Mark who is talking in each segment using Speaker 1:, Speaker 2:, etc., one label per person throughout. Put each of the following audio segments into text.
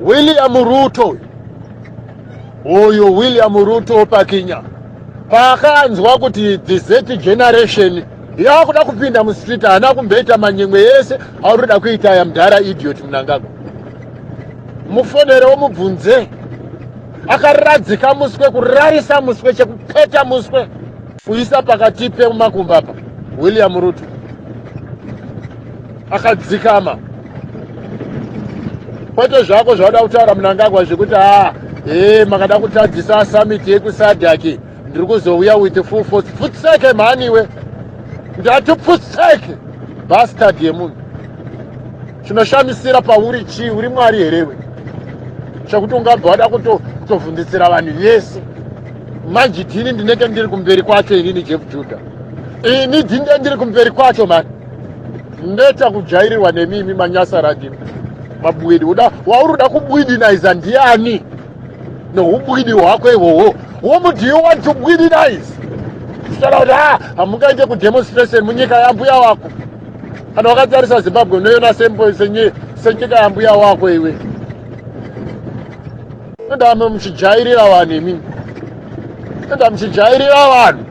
Speaker 1: William Ruto uyu, William Ruto paKenya, paakanzwa kuti the Z generation yakuda kupinda mustreet, haana kumboita manyemwe ese auri kuda kuita ya mudhara idiot Mnangagwa. Mufonere womubvunze, akaradzika muswe, kurarisa muswe, chekupeta muswe kuisa pakati pemakumbo apa. William Ruto akadzikama, kwete zvako zvauda kutaura Mnangagwa zvekuti a e makada kutadzisa summit yekuSADC, ndiri kuzouya with full force. Pfutseke mhaniwe, ndati pfutseke, bastard yemunhu. Chinoshamisira pauri chii? Uri Mwari herewe chekuti ungabva wada kutovhunditsira vanhu vese? Manje dhini ndinenge ndiri kumberi kwacho inini, Jeff Judah, ini dhinde ndiri kumberi kwacho mani. Ndeta kujairirwa nemimi manyasarandimi mabwidi. Uda wauri uda kubwidinaiza ndiani noubwidi hwako ihwohwo? Whom do you want to bwidinize? Kutaura kuti ha hamungaite kudemonstration munyika yambuya wako. Kana wakatarisa Zimbabwe, unoiona senyika yambuya wako iwe. Ndame muchijairira vanhu imimi, enda muchijairira vanhu,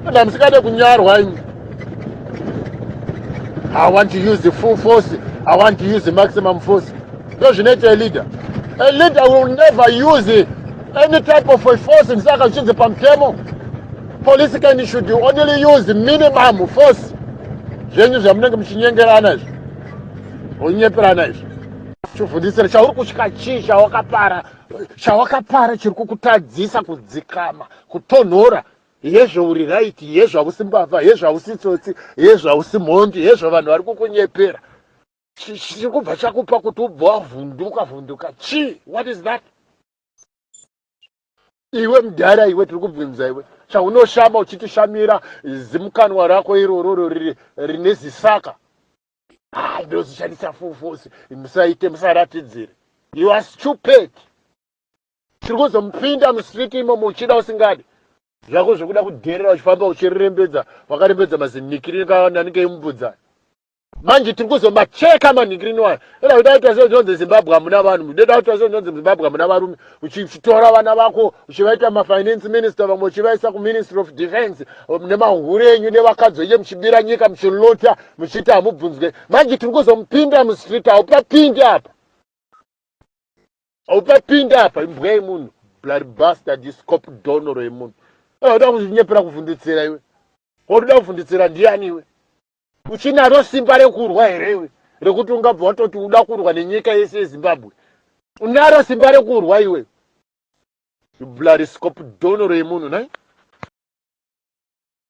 Speaker 1: enda musingade kunyarwa imi. "I want to use the full force, I want to use the maximum force." Ndo zvinoita a leader. A leader will never use any type of a force. Ndisaka zvichinzi pamutemo police can should only use minimum force. Zvenyu zvamunenge muchinyengerana izvi, unyeperana izvi, chivhundisira chauri kutya chii? Chawakapara, chawakapara chiri kukutadzisa kudzikama, kutonhora yezvo uri right, yezvo hausi mbavha, yezvo hausi tsotsi, yezvo hausi mhondi, yezvo vanhu vari kukunyepera. Chiri kubva chakupa kuti ubva wavhunduka vhunduka chii? What is that? Iwe mudhara iwe, tiri kubvunza iwe, chaunoshama uchitishamira zimukanwa rako irororo rine zisaka. Ah, ndozishandisa full force, musaite, musaratidzire. You are stupid. Tiri kuzomupinda mustreet imomo, uchida usingadi zvako zvekuda kudherera uchifamba uchirembedza, wakarembedza mazinikiri anenge emubvudza. Manje tiri kuzomacheka manhikirini wayo. Eda kuda kuita sezvinonzi Zimbabwe hamuna vanhu, deda kuita sezvinonzi Zimbabwe hamuna varume, uchitora vana vako uchivaita mafinance minister, vamwe uchivaisa kuMinistry of Defense, nemahure enyu nevakadzi venye, muchibira nyika, muchilota, muchiita hamubvunzwe. Manje tiri kuzomupinda mustreet. Haupapindi apa, haupapindi apa, imbwa yemunhu, bloody bastard, scope donoro yemunhu. Uda kunyepera kuvhundutsira iwe, wakuda kuvhundutsira ndiani iwe? Uchinaro simba rekurwa here iwe, rekuti ungabva watoti uda kurwa nenyika yese yeZimbabwe? Unaro simba rekurwa iwe, bloody scope donoro yemunhu? Nai.